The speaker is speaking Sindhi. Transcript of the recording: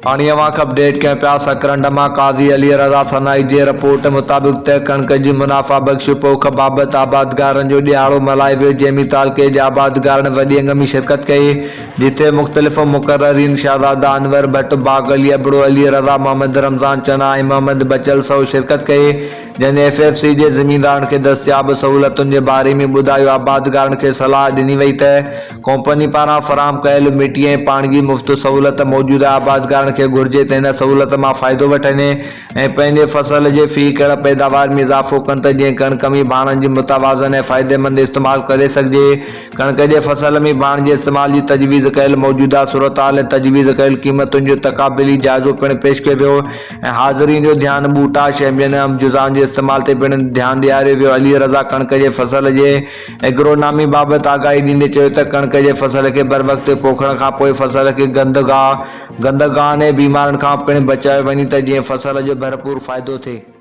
هاڻي اوهان کي اپڊيٽ ڪيون پيا سڪرنڊ مان قاضي علي رضا ثنائي جي رپورٽ مطابق ته ڪڻڪ جي منافع بخش پوک بابت آبادگارن جو ڏهاڙو ملهايو ويو جنهن ۾ تعلقي جي آبادگارن وڏي انگ ۾ شرڪت ڪئي جتي مختلف مقررين شهزاده انور ڀٽ، باغ علي ابڙو، علي رضا، محمد رمضان چنا ۽ محمد بچل سهو شرڪت ڪئي جن ايف ايف سي جي زميندارن کي دستياب سهولتن جي باري ۾ ٻڌايو آبادگارن کي صلاح ڏني وئي ته ڪمپني پاران فراهم ڪيل مٽي ۽ پاڻي جي مفت سهولت موجود آهي، آبادگارن کي گهرجي ته هن سهولت مان فائدو وٺن ۽ پنهنجي فصل جي في ايڪڙ پيداوار ۾ اضافو ڪن ته جيئن ڪڻڪ ۾ ڀاڻن جي متوازن ۽ فائديمند استعمال ڪري سگهجي. ڪڻڪ جي فصل ۾ ڀاڻ جي استعمال جي تجويز ڪيل موجوده صورتحال ۽ تجويز ڪيل قيمتن جو تقابلي جائزو پڻ پيش ڪيو ويو ۽ حاضرين جو ڌيان ٻوٽاش ۽ ٻين اهم جزائن جي استعمال تي پڻ ڌيان ڏياريو ويو. علي رضا ڪڻڪ جي فصل جي ايگرونامي بابت آگاهي ڏيندي چيو ته ڪڻڪ جي فصل کي بروقت پوکڻ کانپوء فصل کي گند گاهه، گند گاهن ۽ بيمارين کان پڻ بچايو وڃي ته جيئن فصل جو ڀرپور فائدو ٿئي.